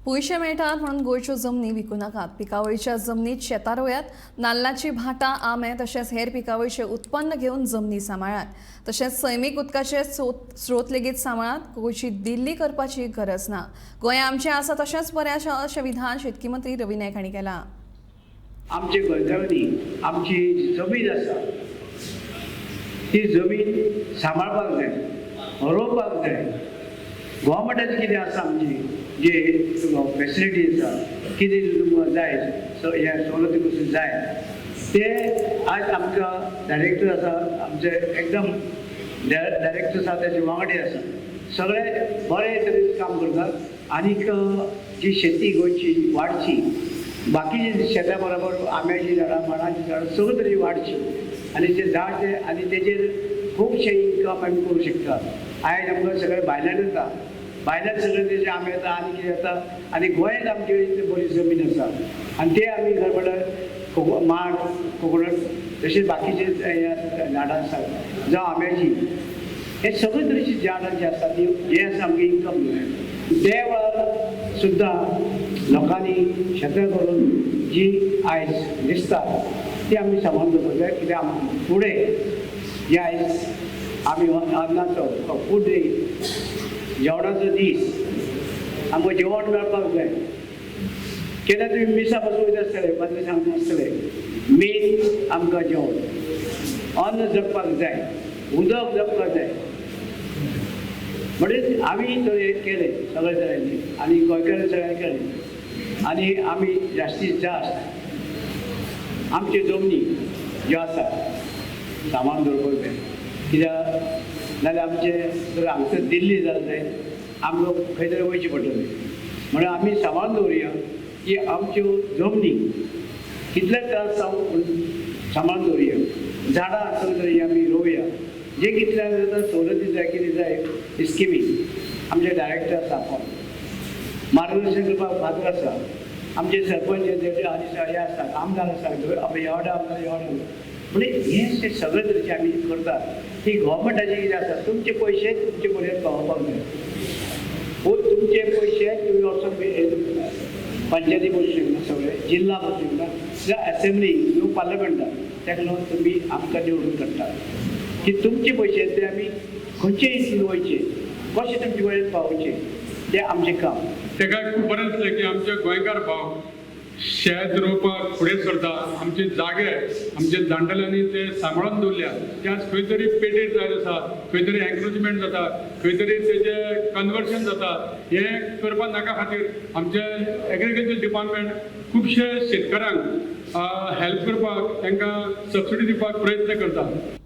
पयशे मेळटात म्हणून गोंयच्यो जमनी विकूं नाकात. पिकावळीच्या जमनीत शेतां रोयात. नाल्लाची भाटां, आंबे तशेंच हेर पिकावळीचें उत्पन्न घेवन जमनी सांबाळात. तशेंच सैमीक उदकाचे स्रोत लेगीत सांबाळात. गोंयची दिल्ली करपाची गरज ना. गोंय आमचें आसा तशेंच बरें आसा अशें विधान शेतकी मंत्री रवी नायक हांणी केलां. आमचे गोंयकारांनी आमची जी जमीन आसा ती जमीन सांबाळपाक जाय, रोवपाक जाय. गोवोरमेंटाचें कितें आसा, आमची जे फेसिलिटी आसा, कितें तुमकां जाय, हे सवलती पसून जाय, ते आज आमकां डायरेक्टर आसा, आमचे एकदम डायरेक्टर आसा, तेजे वांगडी आसा, सगळे बरे तरेन काम करतात. आनीक जी शेती गोंयची वाडची, बाकीची शेता बरोबर आंब्याची झाडां, माडाची झाडां, सगळं तरी वाडची आनी ते झाड ते आनी तेजेर खुबशे इन्कम आमी करूं शकता. आयज आमकां सगळें भायल्यान येता, भायल्यान सगळें तेजे आंबे येता आनी कितें येता आनी गोंयांत आमची बरी जमीन आसा आनी ते आमी खरें म्हणल्यार माड, कोकोनट, तशेंच बाकीचे हे आसा, झाडां आसा, जावं आंब्याची, हे सगळे तरेची झाडां जी आसा ती हे आसा आमगे इन्कम. ते वेळार सुद्दां लोकांनी शेतां करून जी आयज दिसता ती आमी सांबाळून दवरपाक जाय. कित्याक आमकां फुडें जे आयज आमी अन्नाचो फूड डे, जेवणाचो दीस, आमकां जेवण मेळपाक जाय. केन्ना तुमी मिसा पासून वयता आसतले, पाद्री सांगता आसतले, मेन आमकां जेवण, अन्न जगपाक जाय, उदक जगपाक जाय. म्हणजे आमी तर हे केलें सगळे सगळ्यांनी आनी गोंयकारांनी सगळ्यांनी केलें आनी आमी जास्तीत जास्त आमच्यो जमनी ज्यो आसा सांबाळून दवरपाक जाय. कित्याक नाल्यार आमचे जर हांगसर दिल्ली जाल्यार जायत, आमकां खंय तरी वयचें पडटलें. म्हणून आमी सांबाळून दवरुया की आमच्यो जमनी कितले त्रास जावं पूण सांबाळून दवरुया. झाडां सगळीं तरेची आमी रोवया. जे कितले जाता, सवलती जाय, कितें जाय, स्किमी, आमचे डायरेक्टर आसा, कोण मार्गदर्शन करपाक फादर आसा, आमचे सरपंच जे आनी हे आसा, आमदार आसा, आपले एवडो आमदार, एवडो. म्हणजे हे जे सगळे तरेचे आमी करतात ती गोवोरमेंटाचे कितें आसा, तुमचे पयशे तुमचे पर्यंत पावोवपाक जाय. पूण तुमचे पयशे तुमी वचोन पंचायती बसूं शकना, सगळे जिल्हा बसूं शकना, जावं एसेंब्ली किंवा पार्लमेंटात. ताका लागून तुमी आमकां निवडून काडटात की तुमचे पयशे ते आमी खंयचे हितून वयचे, कशे तुमचे पर्यंत पावोवचे, ते आमचें काम. तेका खूब बरें दिसलें की आमचे गोंयकार भाव शेत रोवपाक फुडें सरता. आमचे जागे आमचे जाणटेल्यांनी ते सांबाळून दवरल्या. ते आज खंय तरी पेटेर जायत आसा, खंय तरी एन्क्रोचमेंट जाता, खंय तरी तेजें कन्वर्शन जाता. हें करपा नाका खातीर आमचे एग्रीकल्चर डिपार्टमेंट खुबशे शेतकारांक हेल्प करपाक, तांकां सबसिडी दिवपाक प्रयत्न करता.